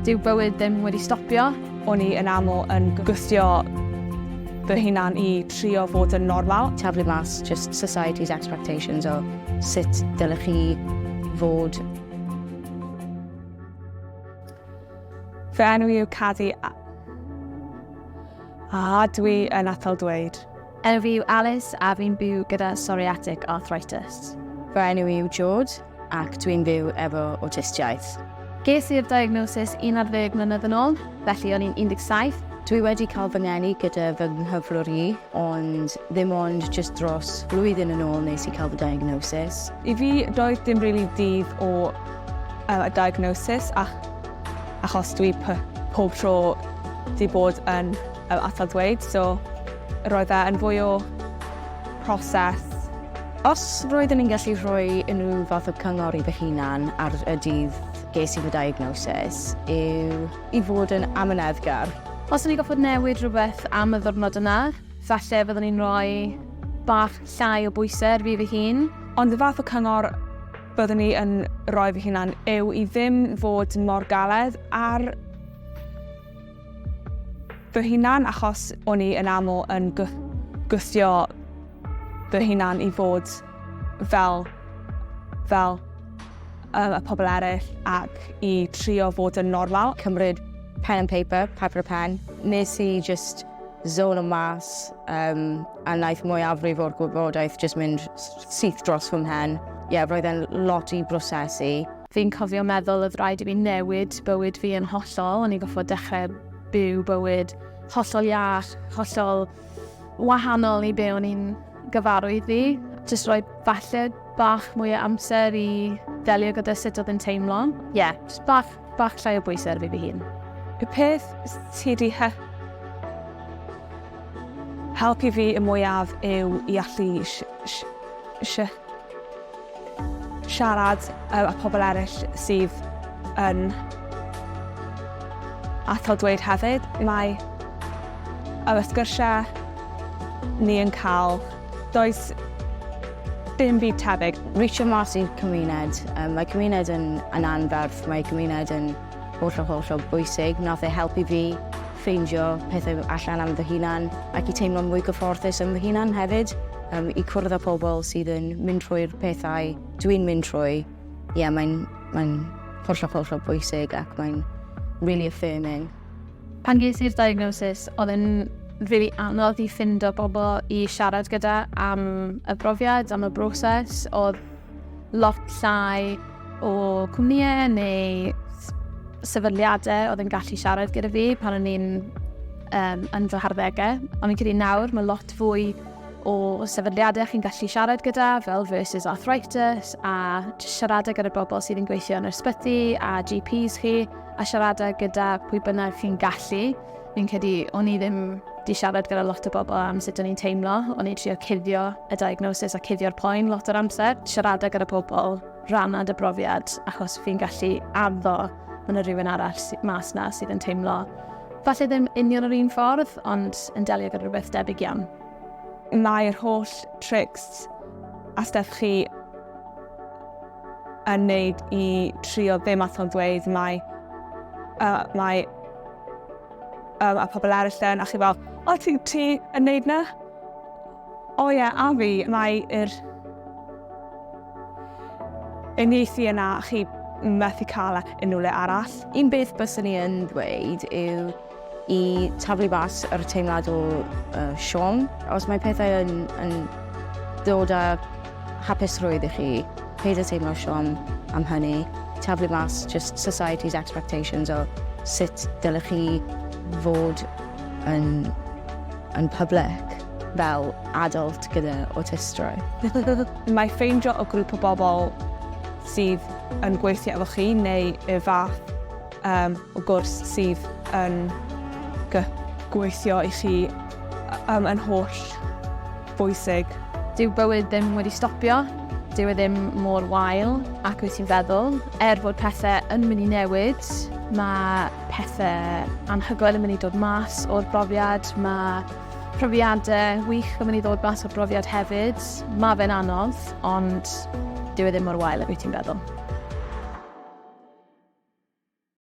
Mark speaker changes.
Speaker 1: Dyw bywyd ddim wedi stopio.
Speaker 2: O'n i yn aml yn gwthio fy hunan i trio fod yn normal.
Speaker 3: Taflu mas just society's expectations o sut dylech chi fod.
Speaker 2: Fy enw i yw Cadi a, a dwi yn atal dweud.
Speaker 1: Enw fi yw Alice a fi'n byw gyda psoriatic arthritis.
Speaker 3: Fy enw i yw George ac dwi'n byw efo awtistiaeth.
Speaker 1: Ges i'r diagnosis 11 mlynedd yn ôl, felly o'n i'n 17.
Speaker 3: Dwi wedi cael fy ngeni gyda fy nghyflwr i, ond ddim ond jyst dros blwyddyn yn ôl nes i cael fy diagnosis.
Speaker 2: I fi, doedd dim really dydd o uh, diagnosis ach, achos dwi pob tro di bod yn uh, atal dweud, so roedd e yn fwy o proses.
Speaker 3: Os roeddwn i'n gallu rhoi unrhyw fath o cyngor i fy hunan ar y dydd ges i fy diagnosis yw i fod yn amyneddgar.
Speaker 1: Os o'n i'n goffod newid rhywbeth am y ddwrnod yna, falle fyddwn i'n rhoi bach llai o bwysau ar fi fy hun.
Speaker 2: Ond y fath o cyngor byddwn i yn rhoi fy hunan yw i ddim fod mor galed ar fy hunan achos o'n i yn aml yn gwthio fy hunan i fod fel, fel um, y pobl eraill ac i trio fod yn normal.
Speaker 3: Cymryd pen and paper, paper a pen. Nes i just zone o mas um, a wnaeth mwyafrif o'r gwybodaeth just mynd syth dros fy mhen. Ie, yeah, roedd e'n lot i brosesu.
Speaker 1: Fi'n cofio meddwl oedd rhaid i fi newid bywyd fi yn hollol. O'n i'n goffod dechrau byw bywyd hollol iach, hollol wahanol i be o'n i'n gyfarwydd i. Jyst rhoi falle bach mwy o amser i ddelio gyda sut oedd yn teimlo. Ie, yeah, jyst bach, bach llai o bwysau ar fi fy hun.
Speaker 2: Y peth sydd wedi he helpu fi y mwyaf yw i allu siarad â pobl eraill sydd yn atal dweud hefyd. Mae y sgyrsiau ni yn cael, does dim byd tebyg.
Speaker 3: Reachio mas i'r cymuned. Um, mae cymuned yn, yn anferth, mae cymuned yn hollol hollol bwysig. Nath e helpu fi ffeindio pethau allan am fy hunan ac i teimlo'n mwy gyfforddus am fy hunan hefyd. Um, I cwrdd â pobl sydd yn mynd trwy'r pethau dwi'n mynd trwy. Ie, yeah, mae'n mae hollol hollol bwysig ac mae'n really affirming.
Speaker 1: Pan ges i'r diagnosis, oedd yn really anodd i ffindo bobl i siarad gyda am y brofiad, am y broses. Oedd lot llai o cwmnïau neu sefydliadau oedd yn gallu siarad gyda fi pan o'n i'n um, yn fy harddegau. Ond fi'n credu nawr mae lot fwy o sefydliadau chi'n gallu siarad gyda, fel Versus Arthritis, a siarad gyda bobl sydd yn gweithio yn yr ysbyty a GPs chi, a siarad gyda pwy bynnag chi'n gallu. Fi'n credu o'n i ddim di siarad gyda lot o bobl am sut o'n i'n teimlo. O'n i'n trio cuddio y diagnosis a cuddio'r poen lot o'r amser. Siarad gyda pobl, rhanna dy brofiad, achos fi'n gallu addo mae yna rhywun arall mas na sydd yn teimlo falle ddim union yr un ffordd, ond yn delio gyda rhywbeth debyg iawn.
Speaker 2: Mae'r holl tricks a stuff chi yn neud i trio ddim atal dweud mae, uh, mae um, a pobl eraill yn, a chi fel, o, ti, ti yn neud na? O ie, a fi, mae yr uniaethu yna, chi methu cael e unrhyw le arall.
Speaker 3: Un beth byswn i yn ddweud yw i taflu mas yr teimlad o uh, siom. Os mae pethau yn, yn dod â hapusrwydd i chi, paid â teimlo siom am hynny. Taflu mas just society's expectations o sut dylech chi fod yn, yn public fel adult gyda awtistrwydd.
Speaker 2: Mae ffeindio o grŵp o bobl sydd yn gweithio efo chi neu y fath um, o gwrs sydd yn gweithio i chi um, yn holl bwysig.
Speaker 1: Dyw bywyd ddim wedi stopio, dyw e ddim mor wael ac wyt ti'n feddwl. Er fod pethau yn mynd i newid, mae pethau anhygoel yn mynd i dod mas o'r brofiad, mae profiadau wych yn mynd i ddod mas o'r brofiad hefyd. Mae fe'n anodd, ond dyw e ddim mor wael ag wyt ti'n feddwl.